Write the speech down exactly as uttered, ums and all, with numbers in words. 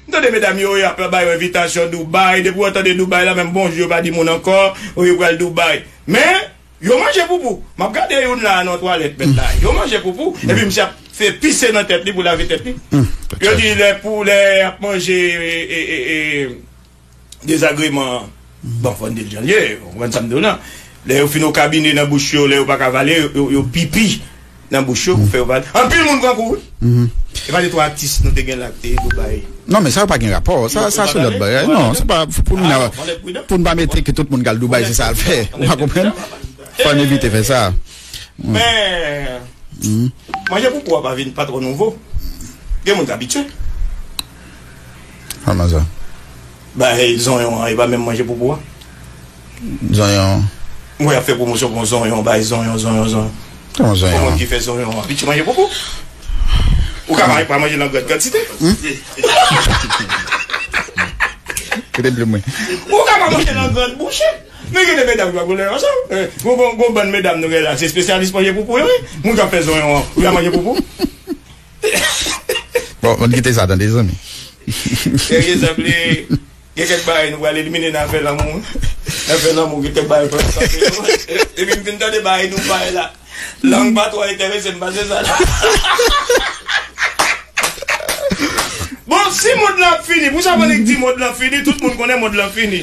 M tande medam yo, y ap ba yo envitasyon Dubai. Depi w tande Dubai la, menm bonjou yo pa di moun ankò, ou yo pral Dubai. Men, yo manje poupou. M ap gade youn la nan twalèt mèt la. Yo manje poupou. Epi misye ap fè pise nan tèt li pou lave tèt li. Yo di lè pou lè ap manje e, e, e, e, dezagreman. Bon, fò n di l jan l ye, ou konprann sa m di w lan. Lè yo fin okabine nan bouch yo, lè yo pa ka vale, yo, yo, yo pipi nan bouch yo pou fè yo vale. Anpil moun pran kou, wi. E pa de twa atis nou te gen la ki te Dubai. Non, men sa yo pa gen rapò. Sa, sa se lòt bagay. Non, se pa pou nou, pou nou pa mete ke tout moun k al Dubai, se sa l fè. Ou pa konprann? Fò n evite fè sa. Men, manje poupou a pa vin pa twò nouvo. Gen moun k abitye. Kòman sa? Bay zonyon an, e pa menm manje poupou a. Zonyon. Mwen ap fè pwomosyon pou zonyon, bay zonyon, zonyon, zonyon. Kòman zonyon? Pou moun ki fè zonyon an, abitye manje poupou. Ou ka pa, pa manje nan gran kantite. Kite dlo mwen. Ou ka pa manje nan gran bouche. Men gen de medam ki pa pou lè ansanm. Eh, gon, gon, gon bann medam nou gen la, se espesyalis manje poupou yo, wi. Moun k ap fè zonyon an, ou ka manje poupou. Bon, moun kite sa, tande, zanmi. Serye, zanmi, gen kèk bagay nou pral elimine nan afè lanmou. Nan afè lanmou, gen kèk bagay pral sanble nou. Epi m fin tande bagay nou bay la. Lang pa twò enterese m pase sa la. Bon, si mond lan ap fini, pou sa moun ki di mond lan fini, tout moun konnen mond lan fini.